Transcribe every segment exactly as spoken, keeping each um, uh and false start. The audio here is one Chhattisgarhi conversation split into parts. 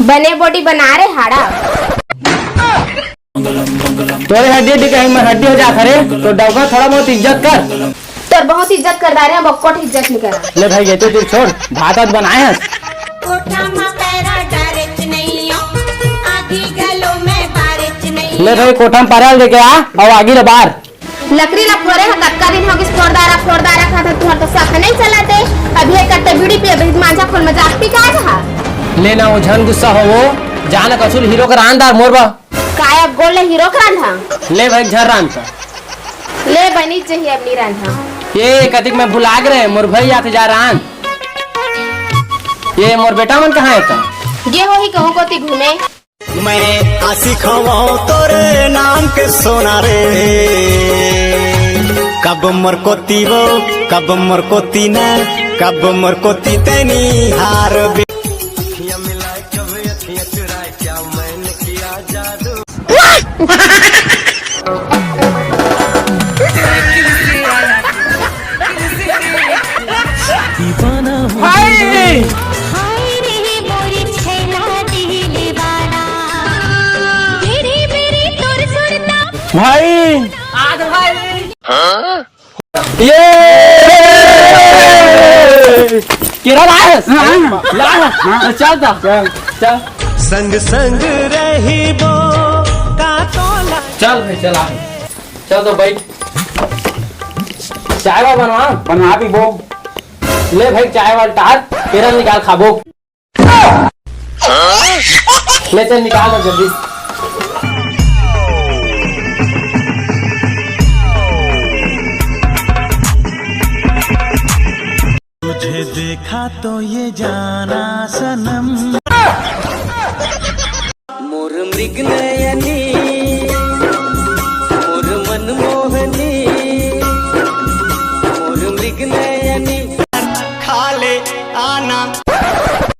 बने body बना रे हाड़ा। तोरे हड्डी हड्डी कहीं में हड्डी हो जात हरे, तो डौका थोड़ा बहुत इज्जत कर। तोर बहुत इज्जत कर डारे, हम बक्कोट इज्जत नहीं करा। ले भाई, ये तो तू छोड़, भात आज बनाए हस। कोठा में पैरा डारे च नहीं हो, आधी गलो में बारे च नहीं ले भाई, कोठा में पैरा लेके आ, और आगी ले बार। लकड़ी ला फोरे ह, कतका दिन हो गिस, फोर दारा, फोर दारा खात ह, तुहर तो सख नहीं चलत हे। अभी एक कट्टे बीड़ी पिए, अभी मांझा खोल मजाक पी का रहा। ले ना, वो झन गुस्सा हो, वो जान कसूल हीरो का रांधदार मोर बा। काय अब गोल ले हीरो का रांधा? ले भाई, झर रांध का। ले बनी चाहिए अब नी रांधा। ये कतिक मैं भुला गे रहे, मोर भाई आते जा रांध। ये मोर बेटा मन कहाँ है तो? गे होही कहूँ कोती घूमे। मैं आशिक हवं तोरे नाम के सोना रे। कब मोर कोती वो, कब मोर कोती न, कब मोर कोती तेनी हार बे। भाई! हाय रे मोरी छैला दिल दीवाना, तेरी मेरी तोर सुरता। भाई! आज भाई! ये! केरा लाए हस? हाँ, हाँ। ला, ला। हाँ। चल ता। चल। चल। संग संग रहिबो का तोला। चल भाई, चल आ। चल तो बैठ। चाय वा बनवा। बनवा पीबो। ले भाई, चाय वाला टार, केरा निकाल खाबो। ले चल, निकाल अब जल्दी। तुझे देखा तो ये जाना सनम। मोर मृग नयनी, मोर मनमोहनी, मोर मृग नयनी। खा ले आना।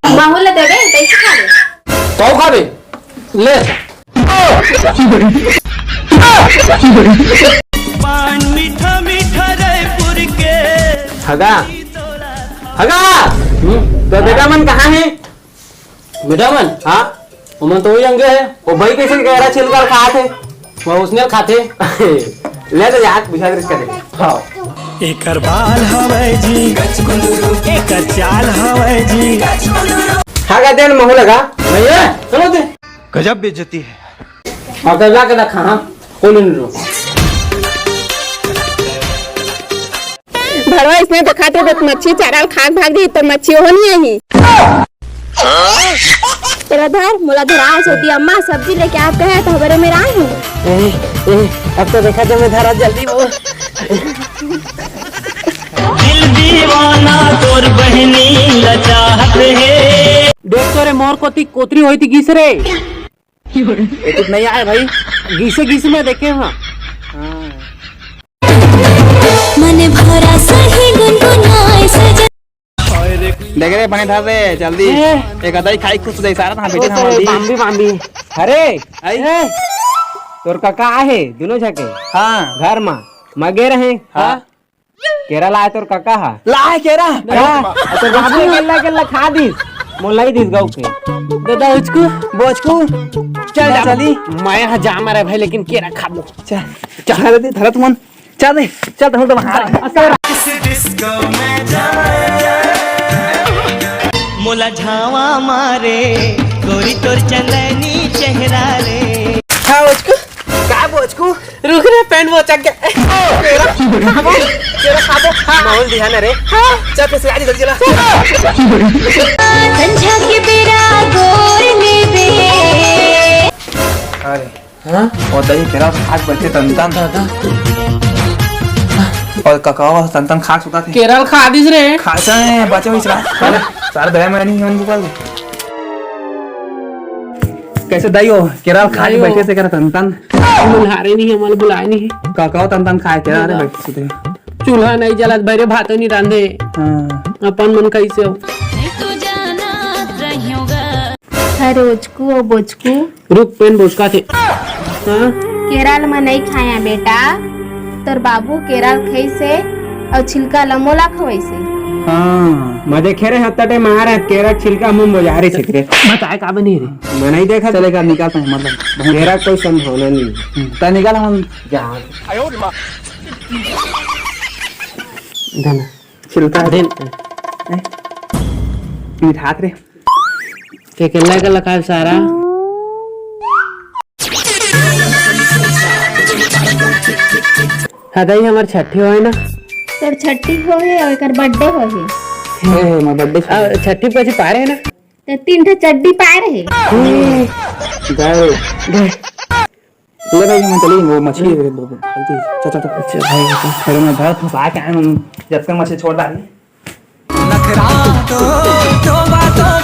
माहौल देबे, कैसे खा ले? तौ खाबे? ले। पान मीठा मीठा रायपुर के। हगा, हगा, हम्म? तो बेटा मन कहाँ है? बेटा मन? हाँ? ओमन तो वही अंगे है। वो भाई कैसे केरा छिलका खात है? वो उसने खाते। ले तो यार, बुझा दे इसका दे। हाँ। एकर बाल हवै जी, एकर चाल हवै जी। हाँ, का देन महू लगा। भैया, चलो दे। गजब बेइज्जती है। हाँ, तो ला के रखा, हाँ। कोई नहीं रो। भड़वा इसने दिखाते तो मच्छी चारा ल खाक भाग दी, तो मच्छी हो नहीं आई। तेरा धर, मोला धरा होती अम्मा, सब्जी लेके आप कहे तो हमारे में आई हूँ। ए, ए, अब तो देखा जब मैं धरा जल्दी वो। दिल दीवाना तोर बहनी लचाहत है। देख तो रे, मोर कोती कोतरी होई थी गिस रे। ये कुछ नहीं आया भाई, गीसे गीसे में देखे हाँ। मन भरा सही गुनगुनाए सजन। देख रे, बने धर रे, जल्दी। ए। एक अदाई खाई खुश हो जाए, सारा था बेटे ओ, ना सर, बांबी, बांबी। अरे, आई। ए, तोर काका आहे, दोनों झके। हाँ। घर मा, मगे रहे। हाँ। केरा लाए तोर काका हा। लाए केरा? हाँ, तोर बाबू गेल्ला गेल्ला खा दिस। मोलाई दिस गऊ के। दादा उचकू, बोचकू। चल, चल। चली। मैं हा जा मारे भाई, लेकिन केरा खा लो। चल, चल रे, धरत मन। चल रे, चल, तहु तो बाहर। मोला झावा मारे, गोरी तोर चंदनी चेहरा रे। हाँ, उचकू। का बोचकू? रुक रे, पैंट बोचक के। तेरा खाबो, तेरा खाबो। हाँ। माहौल दिहा ना रे। हाँ। चल, फिर से गाड़ी जल्दी चला। संझा के बेरा गोर लेबे। अरे, हाँ? और दही केरा खात बैठे तनतन। दादा। और ककावा तनतन खाक सुता थे। केरा ल खा दिस रे। खाचा है, बचे हुई चला। सारे दया में नहीं, मन गोपाल। कैसे दाई हो? केरा ल खाए दाई हो। बैठे से करा तनतन। बुलाए नहीं, हमन बुलाए नहीं। का, का तनतन खाए केरा रे दादा। बैठे सुते। चूल्हा नहीं जलत, भरे भातो नहीं रांधे। हाँ। अपन मन कैसे हो? अरे ओचकू, ओ बोचकू। रुक, पेन बोचका थे। हाँ? केरा ल मैं नहीं खाया बेटा, तोर बाबू केरा ल खइसे अउ छिलका ल मोला खवइसे। हाँ। मैं देखे रहे हत्ता टाइम आ रहा है, केरा छिलका मुंह बजा रहे छितरे। बताए का बनी रे? मैं नहीं देखा। चलेगा, निकालता हूँ, मतलब, बहुत केरा कोई संभावना नहीं। हम्म, तै निकाल, हम जा। देना। छिलका देन। ए? मिठात रे। के केला के लखाए सारा। हाँ दाई, हमर छट्ठी होए ना। तोर छट्ठी होए अउ एकर birthday होए। हे, हे, मैं birthday अउ छट्ठी पे पाए रहे ना। ते तीन ठे चड्डी पाए रहे। गए। गए। ले भाई, मैं चली, वो मछली है, वो, वो, वो, चल, चल, चल। अच्छा भाई, अच्छा। अरे मैं घर फंसा के आया हूँ, जब तक मछली छोड़ डाली। नखरा तो, तोबा, तोबा।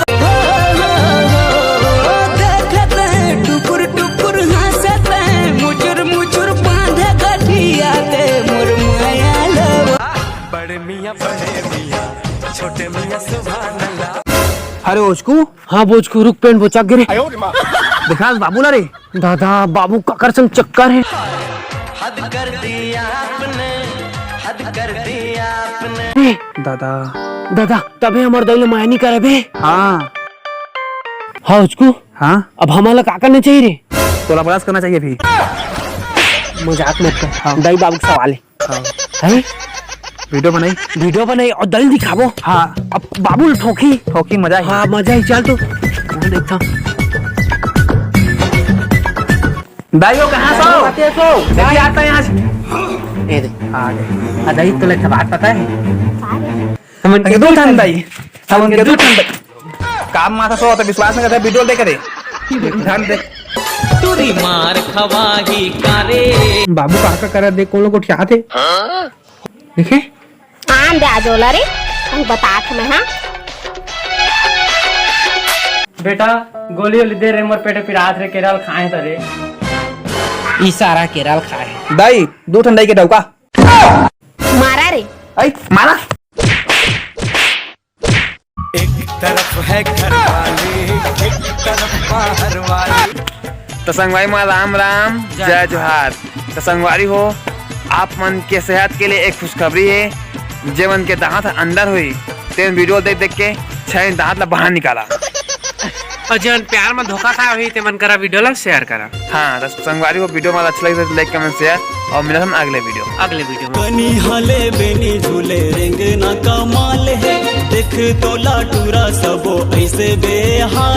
देखत हैं टुकुर टुकुर हंसत हैं, मुचुर मुचुर बांधे गठिया ते मोर माया लवा। बड़े मियाँ, बड़े मियाँ, छोटे मियाँ सुभान अल्लाह। अरे ओचकू। हाँ बोचकू, रुक, पेंट बोचक गिरे। देखा बाबू ला रे। दादा, बाबू काकर संग चक्कर है। हद कर दिया आपने, हद कर दिया आपने। ए, दादा। दादा, तबे हमर दाई ले माया नहीं करे बे। हाँ। हाँ, उसको? हाँ? अब हमला का करना चाहिए रे? तोला बस करना चाहिए भी। मजाक मत कर। हाँ। दाई बाबू के सवाल है। हाँ। हैं? वीडियो बनाई। वीडियो बनाई अउ दाई ल दिखाबो। हाँ। अब बाबू ल ठोकी। ठोकी, मजा आई। हाँ, मजा आई। चल तो। वो देखता। दाई हो, कहाँ सो? कहाँ सो? देखिए, आता है यहाँ से। ए दे। आ गए। आ, दाई, तोला एक ठो बात पता है? हमन के दू ठन दाई। हमन के दू ठन दाई। काम माथा सो तो विश्वास नहीं करता, वीडियो देख दे। ध्यान दे। टूरी मार खवाही कारे। बाबू काका करा देख, कोनो गोठियात हे। देखे? आन दे आज ओला रे, हम बतात मैं, हाँ। बेटा, गोली ओली दे रे, मोर पेट पिरात रे, केरा ल खाए त रे। ई सारा केरा ल खाए। दाई, दू ठन दाई के डौका। मारा रे। आई, मारा। एक तरफ है घर वाली, एक तरफ बाहर वाली। तो संगवारी मन राम राम, जय जय जोहार। तो संगवारी हो, आप मन के सेहत के लिए एक खुशखबरी है। जे मन के दांत अंदर हुई, तेन वीडियो देख देख के छह दांत ला बाहर निकाला। अउ जेमन प्यार म धोखा खाए होही, तेमन करा वीडियो ला share करा। हाँ, त संगवारी हो, वीडियो मन अच्छा लगे त like, comment, share अउ मिलत हन अगले वीडियो। अगले वीडियो म। कनी हले बेनी झूले रेंगना कमाल हे, देख तोला टूरा सबो ऐसे बेहाल।